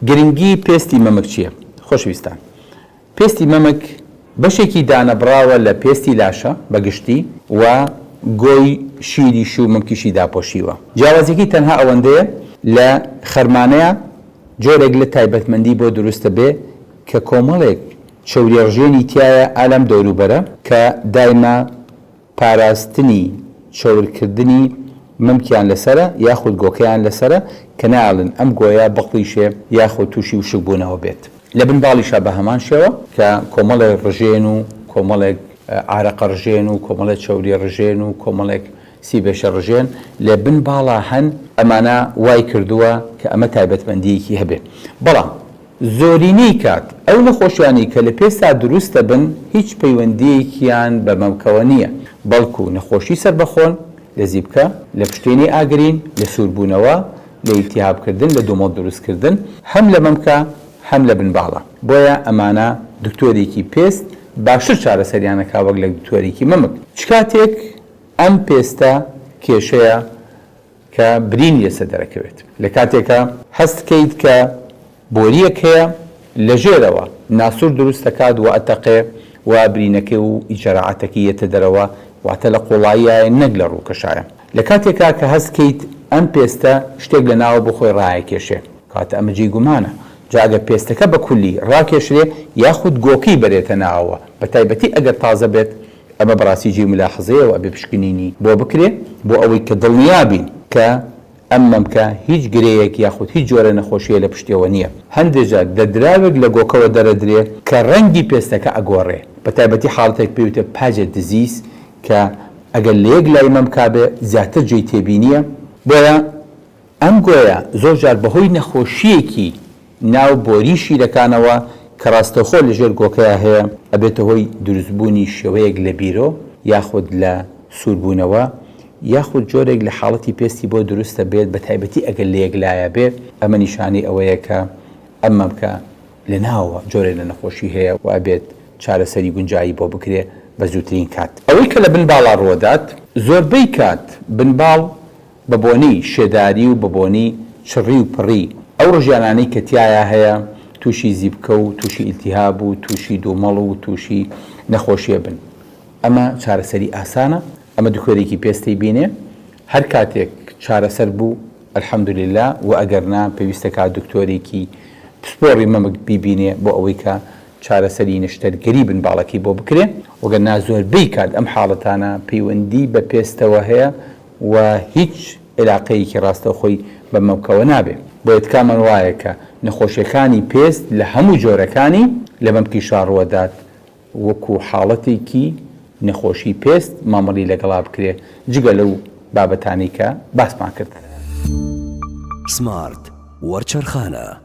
گرنگی پێستی مەمک چییە؟ خۆشەویستان پێستی مەمک بەشێکی دانەبڕاوە لە پێستی لاشە بە گشتی و گۆی شیریش و مەمکیشی داپۆشیوە. جیاوازیەکەی تەنها ئەوەندەیە لە خەرمانەیا جۆرێک لە تایبەتمەندی بۆ دروست دەبێ کە کۆمەڵێک چەوری ڕژێنی تیایە ئا لەم دەوروبەرە کە دایمە پاراستنی چەورکردنی مەمکیان لەسەرە یاخود گۆکەیان لەسەرە کە نایەڵن ئەم گۆیە بقڵیشێ یاخود توشی وشکبوونەوە بێت. لە بن باڵیشا بە هەمان شێوە کە کۆمەڵێک ڕژێن و کۆمەڵێک عارەقە ڕژێن و کۆمەڵێک چەوری ڕژێن و کۆمەڵێک سیبێشە ڕژێن لە بن باڵا هەن، ئەمانە وای کردووە کە ئەمە تایبەتمەندییەکی هەبێ بەڵام زۆرینەی کات ئەو نەخۆشیانەی کە لە پێستا دروست دەبن هیچ پەیوەندییەکیان بە مەمکەوە نییە، بەڵکو نەخۆشی سەربەخۆن لە زیپکە، لە پشتێنەی ئاگرین، لە سووربوونەوە، لە ئیلتیهابکردن، لە دومەڵ دروستکردن هەم لە مەمکە هەم لە بن باڵا. بۆیە ئەمانە دکتۆرێکی پێست باشتر چارەسەریان ئەکا وەک لە دکتۆرێکی مەمک. چ کاتێک ئەم پێستە کێشەیە کە برینی لەسەر دەرەکەوێت. لە کاتێکا هەست کەیت کە بۆرییەک هەیە لە ژێرەوە ناسور دروست دەکات و ئەتەقێ و برینەکەی و جەراعەتەکەی یەتە دەرەوە واتە لە قوڵاییایە نەک لە ڕووکەشایە. لە کاتێکا کە هەست کەیت ئەم پێستە شتێک لە ناوە بۆ خۆی ڕایەکێشێ کەواتە ئەمە جێی گومانە جا ئەگەر پێستەکە بە کولی ڕاکێشرێ یاخود گۆکەی بەرێتە ناوەوە بە تایبەتی ئەگەر تازە بێت ئەمە بەڕاستی جێی مولاحەزەیە و ئەبێ پشکنینی بۆ بکرێ بۆ ئەوەی کە دڵنیا بین کە ئەم مەمکە هیچ گرێیەک یاخود هیچ جۆرە نەخۆشییە لە پشتیەوە نییە. هەندێ جار دەردراوێک لە گۆکەوە دەرەدرێ کە ڕەنگی پێستەکە ئەگۆڕێ بە تایبەتی حاڵەتێک پێی وترێ Paget disease کە ئەگەر لە یەک لای مەمکا بێ زیاتر جێی تێبینییە بۆیە ئەم گۆیە زۆر جار بەهۆی نەخۆشییەکی ناو بۆری شیرەکانەوە کە ڕاستەوخۆ لە ژێر گۆکەیا هەیە ئەبێتە هۆی دروستبوونی شێوەیەک لە بیرۆ یاخود لە سووربوونەوە یاخود جۆرێک لە حاڵەتی پێستی بۆ دروست دەبێت بە تایبەتی ئەگەر لە یەک لایە بێ ئەمە نیشانەی ئەوەیە کە ئەم مەمکە لە ناوەوە جۆرێک لە نەخۆشی هەیە و ئەبێت چارەسەری گونجاوی بۆ بکرێ بە زووترین کات. ئەوەی کە لە بن باڵا ڕووەدات زۆربەی کات بن باڵ بە بۆنەی شێداری و بە بۆنەی چڕی و پڕی ئەو ڕژیانانەی کە تیایا هەیە تووشی زیپکە و تووشی ئیلتیهاب و تووشی دوومەڵ و تووشی نەخۆشیە بن ئەمە چارەسەری ئاسانە ئەمە دکتۆرێکی پێستەی بینێ هەر کاتێک چارەسەر بوو الحمدللە وە ئەگەر نا پێویستە کا دکتۆرێکی پسپۆڕی مەمک بیبینێ بۆ ئەوەی کە چارەسەری نەشتەرگەری بن باڵەکەی بۆ بکرێ وەگەر نا زۆربەی کات ئەم حاڵەتانە پەیوەندی بە پێستەوە هەیە و هیچ عیلاقەیەکی ڕاستەوخۆی بە مەمکەوە نابێ. بۆیە تکامان وایە کە نەخۆشیەکانی پێست لە هەموو جۆرەکانی لە مەمکیشا ڕووەدات وەکو حاڵەتێکی نەخۆشی پێست مامەڵی لەگەڵا بکرێ جگە لەو بابەتانەی کە باسمان کرد. سمارت وەرچەرخانە.